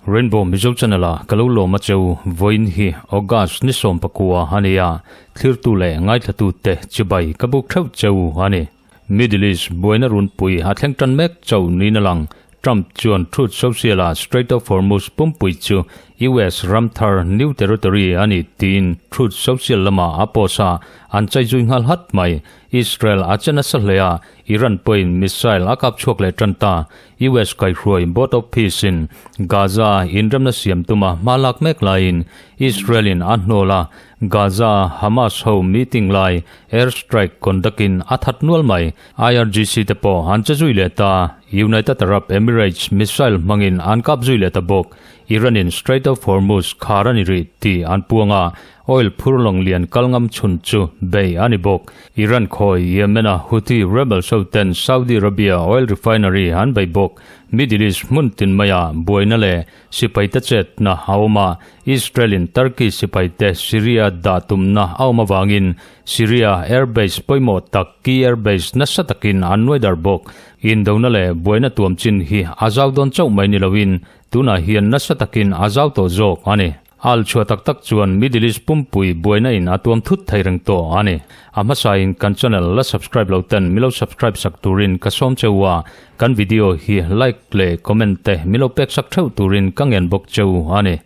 Rainbow Mizo Channel a ka lo lawm a cheu vawiin hi August ni 19 a ni a, thlirtu leh ngaithlatu te chibai ka buk theuh cheu a ni. Middle East buaina runpui a thleng tan mek chauh niin a lang. Trump chuan Truth Social a Strait of Hormuz pumpui chu US ram thar new territory a ni tiin Truth Social lamah a post a, an chai zui nghal hat mai. Israel a che nasa hle a, Iran pawhin missile a kap chhuak leh tan ta. US kaihhruai Board of Peace in Gaza inremna siam tuma hma lak mek laiin Israel in a hnawl a, Gaza Hamas ho meeting lai air strike conduct in a that nual mai. IRGC te pawh an che zui leh ta, United Arab Emirates missile hmangin an kap zui leh ta bawk. Iran in Strait of Hormuz khar a ni rih tih an puang a, oil phur lawng lian kal ngam chhun chu bei a ni bawk. Iran khawi Yemen a Houthi rebels ho ten Saudi Arabia oil refinery an bei bawk. Middle East hmun tin maia buaina leh sipai te chetna a awm a, Israel in Turkey sipai te Syria dah tumna a awm avangin Syria airbase pawimawh tak Key Airbase nasa takin an nuai dar bawk. Indona leh buaina tuam chin hi a zau dawn chauh mai ni loin tunah hian nasa takin a zau tawh zawk a ni. Al chhuah tak tak chuan Middle East pumpui buaina in a tuam thut thei reng tawh a ni. A hmasa in kan channel la subscribe lo ten milo subscribe sak turin ka sawm cheu a, kan video hi like leh comment te milo pek sak theuh turin ka ngen bawk cheu a ni.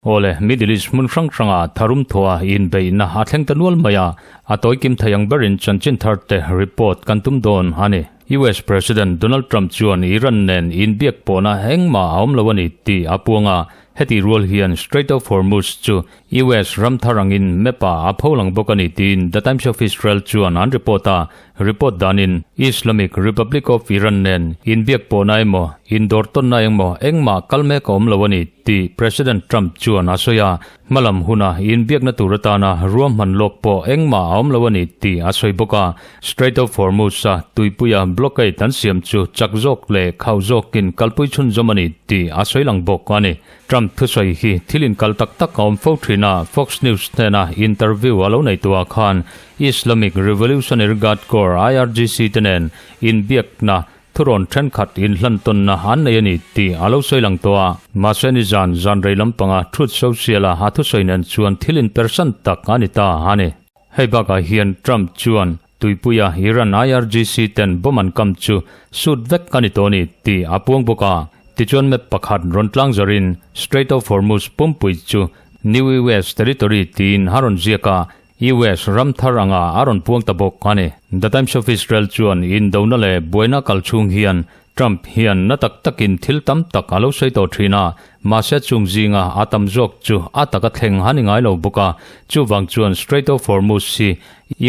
Awle, Middle East hmun hrang hranga tharum thawha inbeihna a thleng ta nual mai a, a tawikim thei ang berin chanchin thar te report kan tum dawn a ni. US President Donald Trump chuan Iran nen inbiak pawhna engmah a awm lo a ni tih a puang a, heti rual hian Strait of Hormuz chu US ram thar angin map ah a pho lang bawk a ni tiin The Times of Israel chuan an report a, report danin Islamic Republic of Iran nen inbiak pawhna emaw indawr tawnna engmaw engmah kal mek a awm lo a ni tih President Trump chuan a sawi a, Hmalam huna inbiakna tur atana ruahman lawk pawh engmah a awm lo a ni tih a sawi bawk a. Strait of Hormuz-a tuipuia blockade an siam chu chak zawk leh khauh zawkin kalpui chhunzawm a ni tih a sawi lang bawk a ni. Trump thusawi hi thil inkal tak tak a awm fo thin a, Fox News hnena interview a lo nei tuah khan Islamic Revolutionary Guard Corps, IRGC, te nen inbiakna Thurawn thenkhat inhlantawnna an nei a ni tih a lo sawi lang tawh a. Mahse nizan zan rei lampanga Truth Social-a a thusawi nen chuan thil inpersan tak a ni ta a ni. Hei bakah hian Trump chuan tuipuia Iran IRGC ten bomb an kam chu sut vek a ni tawh a ni tih a puang bawk a. Tichuan map pakhat rawn tlang zarin Strait of Hormuz pumpui chu New US Territory tiin a rawn ziak a, US ram thar anga a rawn puang ta bawk a ni. The Times of Israel chuan indona leh buaina kal chhung hian Trump hian na tak takin thil tam tak a lo sawi tawh thin a, mahse chung zinga a tam zawk chu a taka thleng a ni ngai lo bawk a, chuvang chuan Strait of Hormuz hi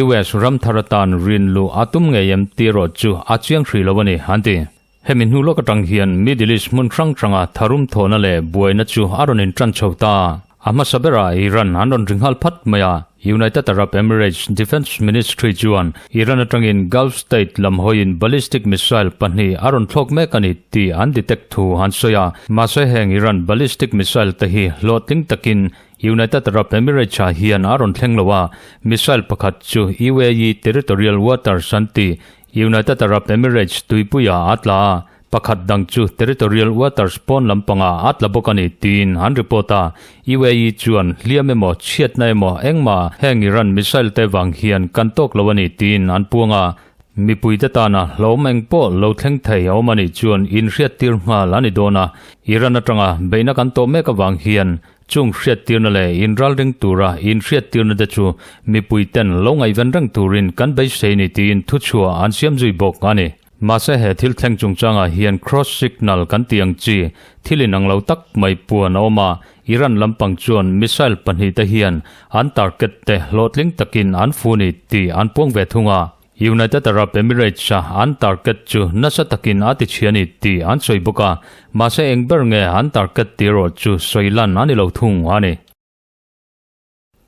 US ram thar atan rin luh a tum ngei em tih erawh chu a chiang hrih lo a ni, an ti. Hemi hnu lawk atang hian Middle East hmun hrang hranga tharum thawhna leh buaina chu a rawn intan chho ta. A hmasa berah Iran an rawn ri nghal phat mai a, United Arab Emirates Defence Ministry chuan Iran atangin Gulf state lam hawiin ballistic missile pahnih a rawn thlawk mek a ni tih an detect thu an sawi a. Mahse heng Iran ballistic missile te hi hlawhtling takin United Arab Emirates ah hian a rawn thleng lo a, missile pakhat chu UAE territorial waters an ti United Arab Emirates tuipuia a tla a, pakhat dang chu territorial waters pawn lampangah a tla bawk a ni tiin an report a. UAE chuan hliam emaw chhiatna emaw engmah heng Iran missile te vang hian kan tawk lo a ni tiin an puang a. Mipuite tana hlawm eng pawh lo thleng thei a awm a nih chuan inhriattir nghal a ni dawn a, Iran atanga beihna kan tawh mek avang hian Chung hriattirna leh inralring tura inhriattirna te chu mipuiten lo ngaihven reng turin kan beisei ni tiin thuchhuah an siam zui bawk a ni. Mahse he thil thleng chungchangah hian cross signal kan tih ang chi thil inang lo tak mai puan a awm a, Iran lampang chuan missile pahnihte hian an target te hlawhtling takin an fu ni tih an puang ve thung a. United Arab Emirates a an target chu nasa takin a ti chhia a ni tih an sawi bawk a, mahse eng ber nge an target tih erawh chu sawi lan a ni lo thung a ni.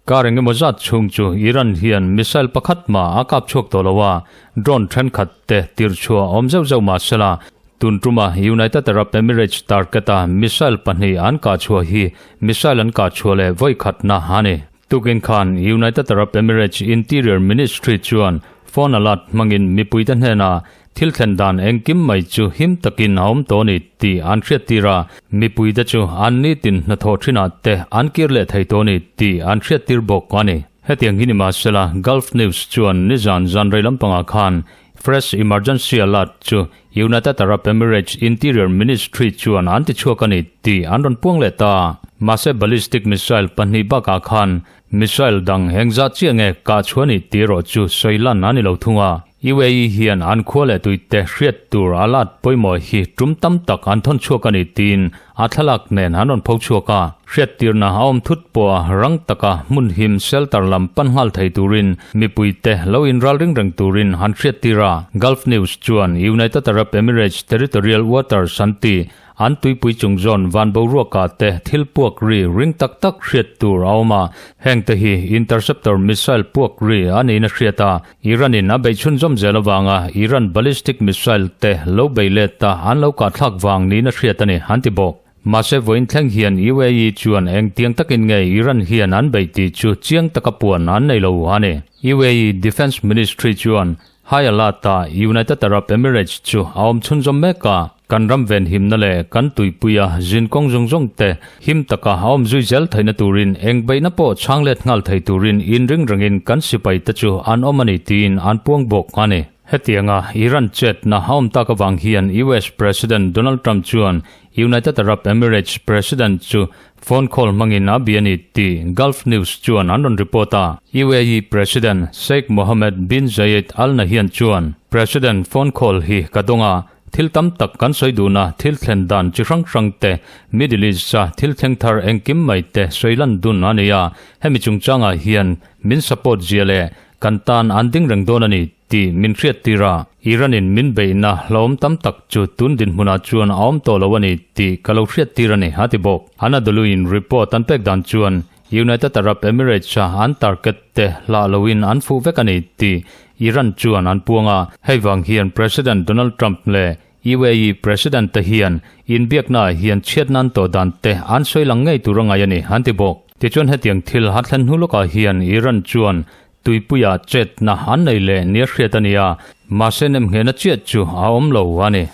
Kar eng emaw zat chhung chu Iran hian missile pakhat mah a kap chhuak tawh lo a, drone thenkhat te tirchhuah awm zeuh zeuh mah sela, tun tuma United Arab Emirates target a missile pahnih an kah chhuah hi missile an kah chhuah leh vawi khatna a ni. Tukin khan United Arab Emirates Interior Ministry chuan phone alert hmangin mipuite hnenah thil thlen dan engkim mai chu him takin a awm tawh a ni tih an hriattir a, mipuite chu an nitin hnathawh thinah te an kir leh thei tawh a ni tih an hriattir bawk a ni. Hetiang hi ni mahsela Gulf News chuan nizan zan rei lampangah khan Fresh Emergency Alert chu United Arab Emirates Interior Ministry chuan an ti chhuak a ni tih an rawn puang leh ta. Mahse ballistic missile pahnih bakah khan missile dang engzah chiah nge kah chhuah a nih tih erawh chu sawi lan a ni lo thung a. UAE hian an khua leh tuite hriat tur a lat pawimawh hi tum tam tak an thawn chhuak a ni tiin A thlalak nen an rawn pho chhuak a, hriattirna a awm thut pawha rang taka hmun him shelter lam pan nghal thei turin mipuite lo inral ring reng turin han hriattir a. Gulf News chuan United Arab Emirates Territorial Waters an ti, an tuipui chung zawn van boruakah te thil puak ri ring tak tak hriat tur a awm a, hengte hi interceptor missile puak ri a niin a hriat a, Iran-in a beih chhunzawm zel avanga Iran ballistic missile te lo bei let a an lo kahthlak vang niin a hriat a ni, an ti bawk. Mahse vawiin thleng hian UAE chuan engtiang takin nge Iran hian an beih tih chu chiang taka puan an nei lo a ni. UAE Defence Ministry chuan High Alert-ah United Arab Emirates chu a awm chhunzawm mek a. Kan ram venhimna leh kan tuipuia zinkawng zawng zawng te him taka a awm zui zel theihna turin eng beihna pawh chhang let nghal thei turin inring rengin kan sipai te chu an awm a ni tiin an puang bawk a ni. Hetianga Iran chetna a awm tak avang hian US President Donald Trump chuan United Arab Emirates President chu phone call hmangin a bia a ni tih Gulf News chuan an rawn report a. UAE President Sheikh Mohammed bin Zayed Al Nahyan chuan, President phone call hi ka dawng a, Thil tam tak kan sawi dun a, thil thlen dan chi hrang hrang te, Middle East-a thil thleng thar engkim mai te sawi lan dun a ni a, hemi chungchangah hian min support zia leh kan tan an ding reng dawn a ni tih min hriattir a, Iran-in min beihna hlauhawm tam tak chu tun dinhmunah chuan a awm tawh lo a ni tih ka lo hriattir a ni, a ti bawk. Anadolu-in report an pek dan chuan United Arab Emirates-a an target te hlah loin an fuh vek a ni tih Iran chuan an puang a. Hei vang hian President Donald Trump leh UAE President te hian inbiaknaah hian chhiatna an tawh dan te an sawi lang ngei tur a ngai a ni, an ti bawk. Tichuan hetiang thil a thlen hnu lawkah hian Iran chuan tuipuia chetna an nei leh nia hriat a ni a, mahse nemnghehna chiah chu a awm lo a ni.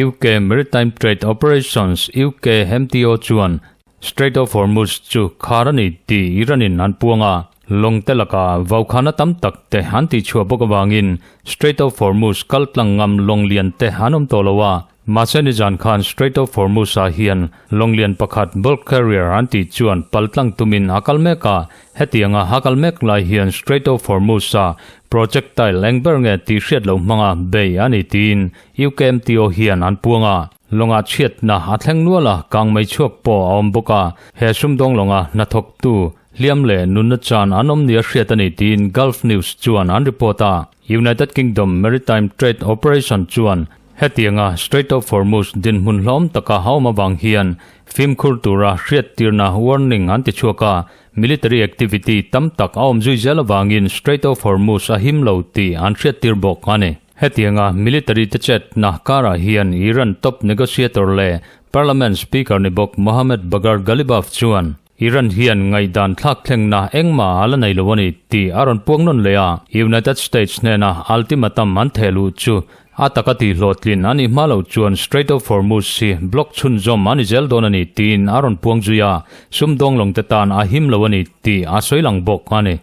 UK Maritime Trade Operations, UKMTO, chuan Strait of Hormuz chu khar a ni tih Iran-in an puang a, lawng te lakah vaukhana tam tak te an tihchhuah bawk avangin Strait of Hormuz kal tlang ngam lawng lian te an awm tawh lo a. Mahse nizan khan Strait of Hormuz-ah hian lawng lian pakhat bulk carrier an tih chuan pal tlang tumin a kal mek a, hetianga a kal mek lai hian Strait of Hormuz-a projectile eng ber nge tih hriat loh hmanga bei a ni tiin UKMTO hian an puang a, lawngah chhiatna a thleng nual a, kang mai chhuak pawh a awm bawk a, he sumdawng lawnga hnathawktu hliam leh nunna chan an awm nia hriat a ni tiin Gulf News chuan an report a. United Kingdom Maritime Trade Operation chuan hetianga Strait of Hormuz dinhmun hlawm taka a awm avang hian fimkhur tura hriattirna warning an ti chhuak a, military activity tam tak a awm zui zel avangin Strait of Hormuz a him lo tih an hriattir bawk a ni. Hetianga military te chetna karah hian Iran top negotiator leh Parliament Speaker ni bawk Mohammad Bagher Ghalibaf chuan Iran hian ngaihdan thlakthlengna engmah a la nei lo a ni tih a rawn puang nawn leh a. United States hnena ultimatum an theh luh chu a taka tihhlawhtlin a nih hma loh chuan Strait of Hormuz hi block chhunzawm a ni zel dawn a ni tiin a rawn puang zui a, sumdawng lawngte tan a him lo a ni tih a sawi lang bawk a ni.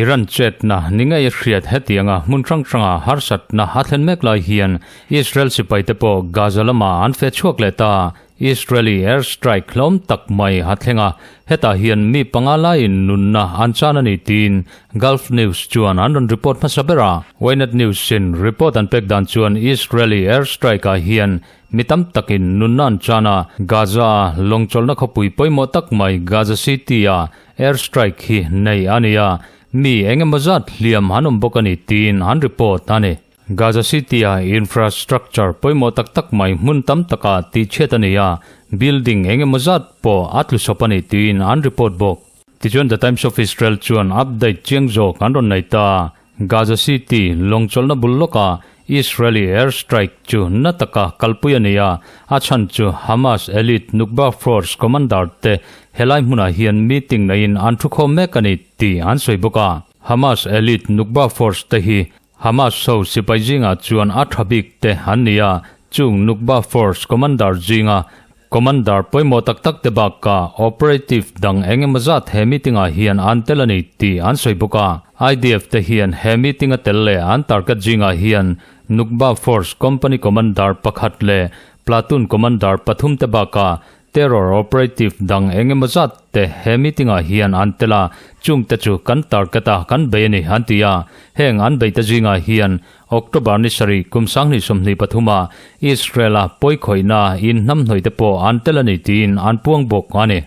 Iran chetna ni ngei a hriat hetianga hmun hrang hranga harsatna a thlen mek lai hian Israel sipaite pawh Gaza lamah an fe chhuak leh ta. Israeli air strike hlawm tak mai a thleng a, hetah hian mi panga laiin nunna an chan a ni tiin Gulf News chuan an rawn report hmasa ber a. Ynet News-in report an pek dan chuan Israeli air strike-ah hian mi tam takin nunna an chan a, Gaza-a lawngchawlhna khawpui pawimawh tak mai Gaza City-a Air strike hi nei a ni a, mi eng emaw zat hliam an awm bawk a ni tiin an report a ni. Gaza City-a infrastructure pawimawh tak tak mai hmun tam takah tihchhiat a ni a, building eng emaw zat pawh a tlu sawp a ni tiin an report bawk. Tichuan The Times of Israel chuan update chiang zawk an rawn nei ta. Gaza City lawngchawlhna bul lawkah Israeli air strike chu na taka kalpui a ni a, a chhan chu Hamas elite Nukba Force commander te helai hmunah hian meeting neiin an thukhawm mek a ni tih an sawi bawk a. Hamas elite Nukba Force te hi Hamas ho sipai zingah chuan a tha bik te an ni a, chung Nukba Force commander zinga commander pawimawh tak tak te bakah operative dang eng emaw zat he meeting ah hian an tel a ni tih an sawi bawk a. IDF te hian he meeting a tel leh an target zingah hian Nukba Force company commander pakhat leh platoon commander pathum te bakah Terror operative dang eng emaw zat te he meeting ah hian an tel a, chung te chu kan target a kan bei a ni an ti a. Heng an beite zingah hian October ni sarih kum 2023 ah Israel a pawikhawihna in hnamhnawih te pawh an tel a ni tiin an puang bawk a ni.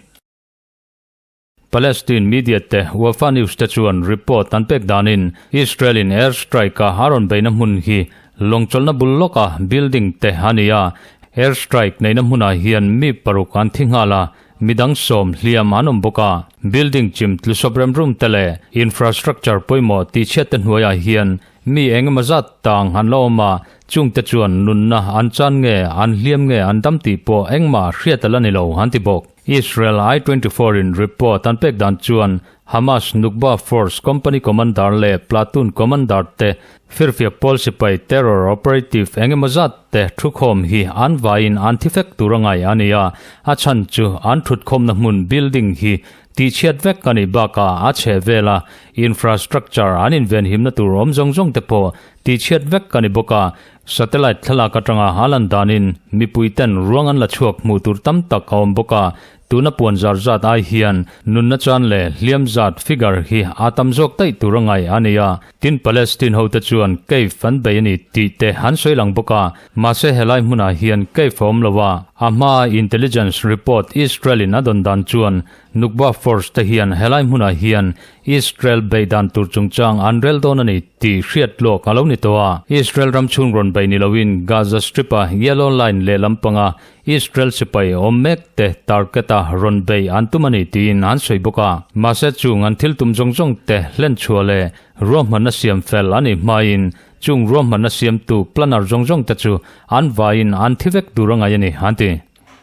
Palestine media te Wafa News te chuan report an pek danin Israel in air strike a a rawn beihna hmun hi lawngchawlhna bul lawka building te a ni a, air strike neihna hmunah hian mi paruk an thi nghal a, midang sawm hliam an awm bawk a. Building chim tlusawp remrum te leh infrastructure pawimawh tihchhiat te hnuaiah hian Mi engemaw zat tang an la awm a, chungte chuan nunna an chan nge, an hliam nge, an dam tih pawh engmah hriat a la ni lo, an ti bawk. Israel I 24 in report an pek dan chuan Hamas Nukba Force company commander leh platoon commander te firfiak pawl sipai terror operative engemaw zat te thukhawm hi an vaiin an thi fek tur a ngai a ni a, a chhan chu an thutkhawmna hmun building hi Tihchhiat vek a nih bakah a chheh vela infrastructure an invenhimna tur awm zawng zawng te pawh tihchhiat vek a ni bawk a, satellite thlalak atanga a lan danin mipui ten ruang an la chhuak hmuh tur tam tak a awm bawk a, tuna puan zar zat ai hian nunna chan leh hliam zat figure hi a tam zawk daih tur a ngaih a ni a, tin Palestine hote chuan cave an bei a ni tih te an sawi lang bawk a, mahse helai hmunah hian cave a awm lo a, a hmaa intelligence report Israel in a dawn dan chuan Nukba Force te hian helai hmunah hian Israel beih dan tur chungchang an rel dawn a ni tih hriat lawk a lo ni tawh a. Israel ram chhung rawn beih ni loin Gaza Strip-a Yellow Line lehlam panga Israel sipai awm mek te target-a rawn beih an tum a ni tiin an sawi bawk a. Mahse chung an thil tum zawng zawng te hlen chhuah leh ruahmanna siam fel a nih hmain chung ruahmanna siamtu planner zawng zawng te chu an vaiin an thi vek tur a ngaih a ni, an ti.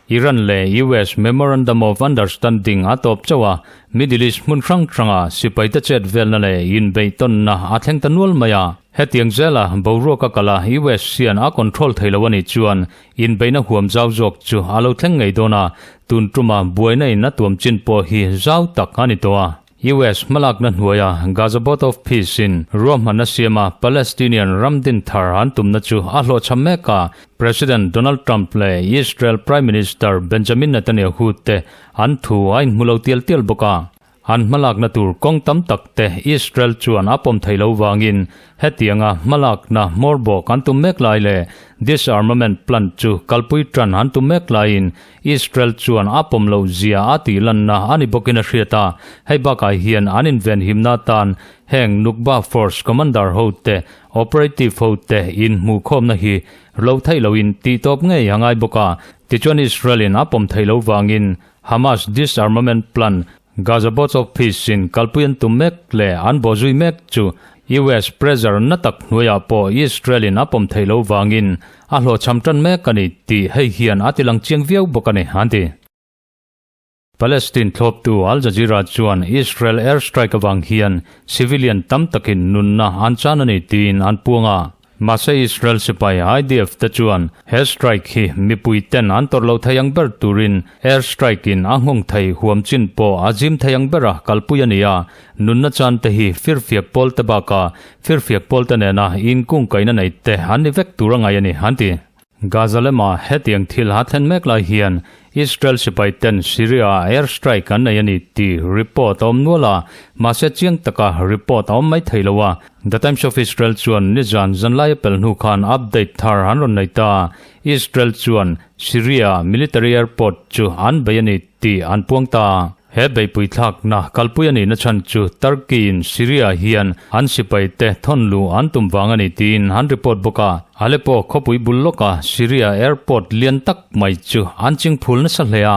Iran leh US Memorandum of Understanding a tawp chauh a, Middle East hmun hrang hranga sipaite chet velna leh inbeihtawnna a thleng ta nual mai a. Hetiang zela boruak a kal a, US hian a control thei lo a nih chuan inbeihna huam zau zawk chu a lo thleng ngei dawn a, tun tuma buaina in a tuam chin pawh hi zau tak a ni tawh a. US hmalakna hnuaia Gaza Board of Peace in ruahmanna siama Palestinian ram din thar an tumna chu a hlawhchham mek a, President Donald Trump leh Israel Prime Minister Benjamin Netanyahu te an thu a inhmu lo tial tial bawk a. An hmalakna tur kawng tam tak te Israel chuan a pawm thei lo vangin hetianga hmalakna hmawr bawk an tum mek lai leh disarmament plan chu kalpui tan an tum mek laiin Israel chuan a pawm loh zia a tih lanna a ni bawkin a hriat a, hei bakah hian an invenhimna atan heng Nukba Force Commander hote, Operative hote inhmuhkhawmna hi lo theih loin tih tawp ngei a ngai bawk a. Tichuan Israel-in a pawm theih loh vangin Hamas disarmament plan Gaza Board of Peace in kalpui an tum mek leh an bawhzui mek chu US pressure na tak hnuaiah pawh Israel in a pawm theih loh vangin a hlawhchham tan mek a ni tih hei hian a tilang chiang viau bawk a ni, an ti. Palestine thlawptu Al Jazeera chuan Israel airstrike avang hian civilian tam takin nunna an chan a ni tiin an puang a. Mahse Israel sipai IDF te chuan he strike hi mipui ten an tawrh loh thei ang ber turin air strike in a nghawng thei huam chin pawh a zim thei ang bera kalpui a ni a, nunna chan te hi firfiak pawl te bakah firfiak pawl te nena inkungkaihna nei te an ni vek tur a ngaih a ni, an ti. Gaza lama hetiang thil a thlen mek lai hian Israel sipai ten Syria ah air strike an nei a ni tih report a awm nual a, mahse chiang taka report a awm mai thei lo a. The Times of Israel chuan nizan zanlaia pel hnu khan update thar an rawn nei ta. Israel chuan Syria military airport chu an bei a ni tih an puang ta. He beihpui thlakna kalpui a nihna chhan chu Turkey-in Syria hian an sipaite thawn luh an tum vang a ni tiin an report bawk a. Aleppo khawpui bul lawka Syria airport lian tak mai chu an ching phul nasa hle a,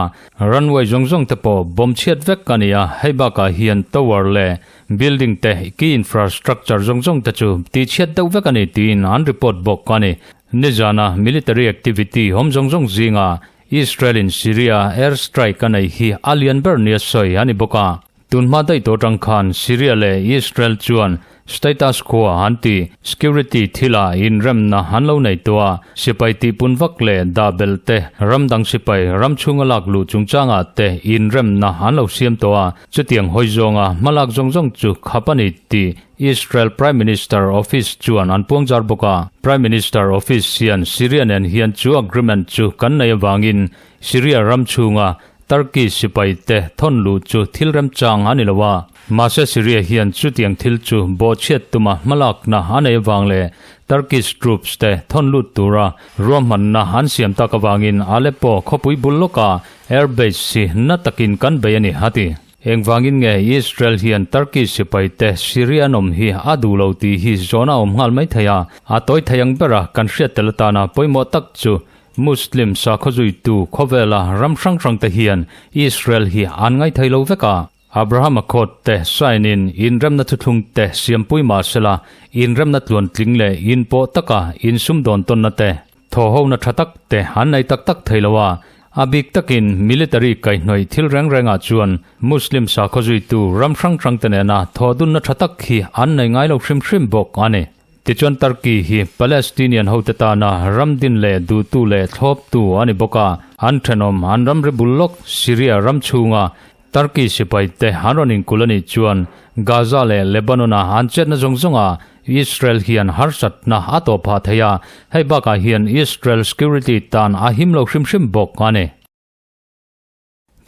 runway zawng zawng te pawh bawm chhiat vek a ni a, hei bakah hian tower leh Building te, key infrastructure zawng zawng te chu tihchhiat deuh vek a ni tiin an report bawk a ni. Nizana military activity awm zawng zawng zinga Israel in Syria air strike a nei hi a lian ber nia sawi a ni bawk a. Tunhma daih tawh atang khan Syria leh Israel chuan status quo an ti, security thila inremna an lo nei tawh a, sipai tihpun vak leh dah belh te, ram dang sipai ram chhunga lak luh chungchangah te inremna an lo siam tawh a, chutiang hawi zawnga hmalak zawng zawng chu khap a ni tih Israel Prime Minister Office chuan an puangzar bawk a. Prime Minister Office hian Syria nen hian chu agreement chu kan nei avangin Syria ram chhunga Turkey sipai te thawn luh chu thil remchang a ni lo a. Mahse Syria hian chutiang thil chu bawhchhiat tuma hmalakna a nei avang leh Turkish troops te thawn lut tura ruahmanna an siam tak avangin Aleppo khawpui bul lawka air base hi na takin kan bei a ni, a ti. Engvangin nge Israel hian Turkey sipai te Syria an awm hi a duh lo tih hi zawn a awm nghal mai thei a. A tawi thei ang bera kan hriat tel atana pawimawh tak chu Muslim sakhaw zuitu khawvela ram hrang hrang te hian Israel hi an ngaithei lo vek a. Abraham Accord te sign in inremna thuthlung te siampui mah sela inremna tluantling leh inpawh taka insumdawn tawnna te, thawhhona tha tak te an nei tak tak thei lo a. A bik takin military kaihhnawih thil reng rengah chuan Muslim sakhaw zuitu ram hrang hrang te nena thawhdunna tha tak hi an nei ngai lo hrim hrim bawk a ni. Tichuan Turkey hi Palestinian hote tana ram din leh duhtu leh thlawptu a ni bawk a, an thenawm an ramri bul lawk Syria ram chhunga Turkey sipaite an rawn inkulh a nih chuan Gaza leh Lebanon-a an chetna zawng zawngah Israel hian harsatna a tawh phah thei a, hei bakah hian Israel security tan a him lo hrim hrim bawk a ni.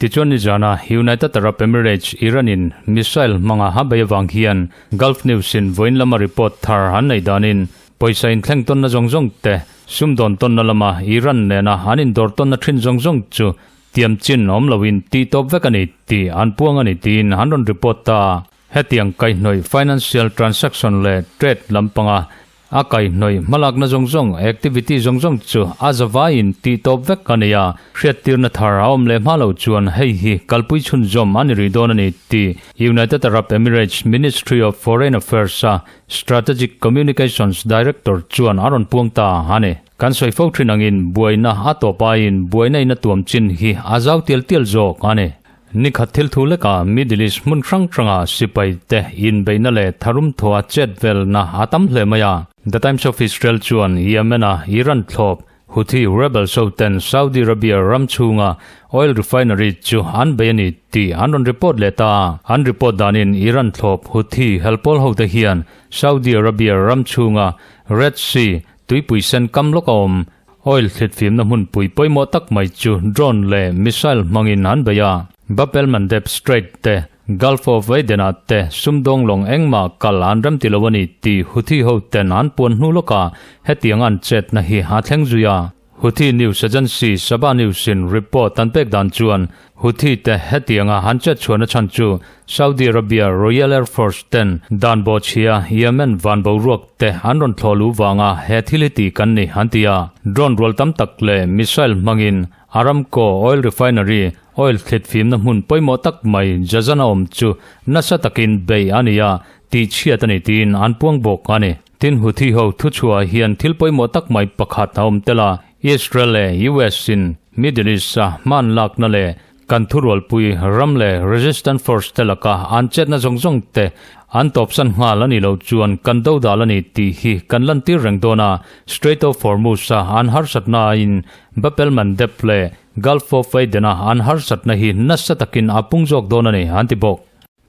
Tichuan nizana United Arab Emirates Iran-in missile hmanga a bei avang hian Gulf News-in vawiin lama report thar an nei danin pawisa inthleng tawnna zawng zawng te, sumdawn tawnna lama Iran nena an indawr tawnna thin zawng zawng chu tiam chin awm loin tih tawp vek a ni tih an puang a ni tiin an rawn report ta. Hetiang kaihhnawih financial transaction leh trade lampanga A kaihhnawih hmalakna zawng zawng, activity zawng zawng chu a zavaiin tih tawp vek a nei a, hriattirna thar a awm leh hma lo chuan hei hi kalpui chhunzawm a ni rih dawn a ni tih United Arab Emirates Ministry of Foreign Affairs-a Strategic Communications Director chuan a rawn puang ta a ni. Kan sawi fo thin angin buaina a tawp aiin buaina in a tuam chin hi a zau tial tial zawk a ni. Nikhat thil thu lekah Middle East hmun hrang hranga sipai te inbeihna leh tharum thua chet velna a tam hle mai a. The Times of Israel chuan Yemen-a Iran thlawp Houthi rebels ho ten Saudi Arabia ram chhunga oil refinery chu an bei a ni tih an rawn report leh ta a. An report danin Iran thlawp Houthi helpawl ho te hian Saudi Arabia ram chhunga Red Sea tuipui sen kam lawk a awm Oil thlitfimna hmunpui pawimawh tak mai chu drone leh missile hmangin an bei a. Bab el Mandeb Strait te, Gulf of Aden-ah te sumdawng lawng engmah kal an remti lo a ni tih Houthi hoten an puan hnu lawkah hetiang an chetna hi a thleng zui a. Houthi news agency Saba News-in report an pek dan chuan Houthi te hetianga an chet chhuahna chhan chu Saudi Arabia Royal Air Force ten dan bawhchhia Yemen van boruak te an rawn thlawh luh vanga he thil hi tih kan ni an ti a. Drone rual tam tak leh missile hmangin Aramco oil refinery oil thlit fimna hmun pawimawh tak mai Jazan a awm chu nasa takin bei a ni a, tihchhiat a ni tiin an puang bawk a ni. Tin Houthi ho thuchhuah hian thil pawimawh tak mai pakhat a awm tel a, Israel leh US in Middle East a hman lakna leh Kan thurualpui ram leh Resistance Force te laka an chetna zawng zawng te an tawpsan nghal a nih loh chuan kan do dal a ni tih hi kan lantir reng dawn a, Strait of Hormuz a an harsatna aiin Bab el Mandeb leh Gulf of Aden a an harsatna hi nasa takin a pung zawk dawn a ni, an ti bawk.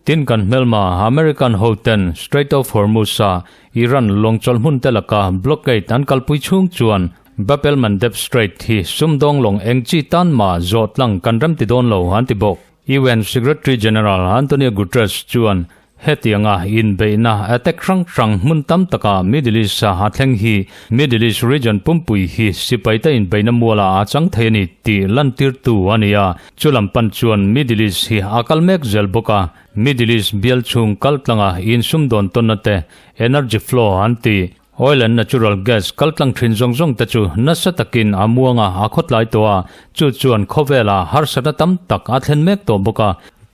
Tin kan hmelma American ho ten Strait of Hormuz a Iran lawngchawlh hmun te laka blockade an kalpui chhung chuan Bab el Mandeb Strait hi sumdawng lawng eng chi tan mah zawh tlang kan remti dawn lo an ti bawk. UN Secretary General Antonio Guterres chuan hetianga inbeihna attack hrang hrang hmun tam taka Middle East a a thleng hi Middle East region pumpui hi sipaite inbeihna mualah a chang thei a ni tih lantirtu a ni a. Chu lam pan chuan Middle East hi a kal mek zel bawk a, Middle East bial chhung kal tlanga insumdawn tawnna te, energy flow an ti, oil and natural gas kal tlang thin zawng zawng te chu nasa takin a muanga a khawtlai tawh a, chu chuan khawvela harsatna tam tak a thlen mek tawh bawk a.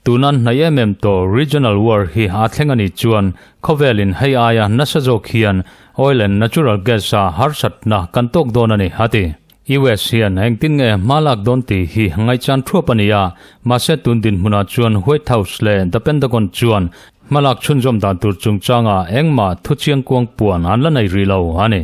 Tunan hnai em em tawh regional war hi a thleng a nih chuan khawvelin hei aia nasa zawk hian oil and natural gas a harsatna kan tawk dawn a ni, a ti. US hian engtin nge hma lak dawn tih hi ngaihchan thuap a ni a, mahse tun dinhmunah chuan White House leh The Pentagon chuan hma lak chhunzawm dan tur chungchangah engmah thuchiangkuang puan an la nei rih lo a ni.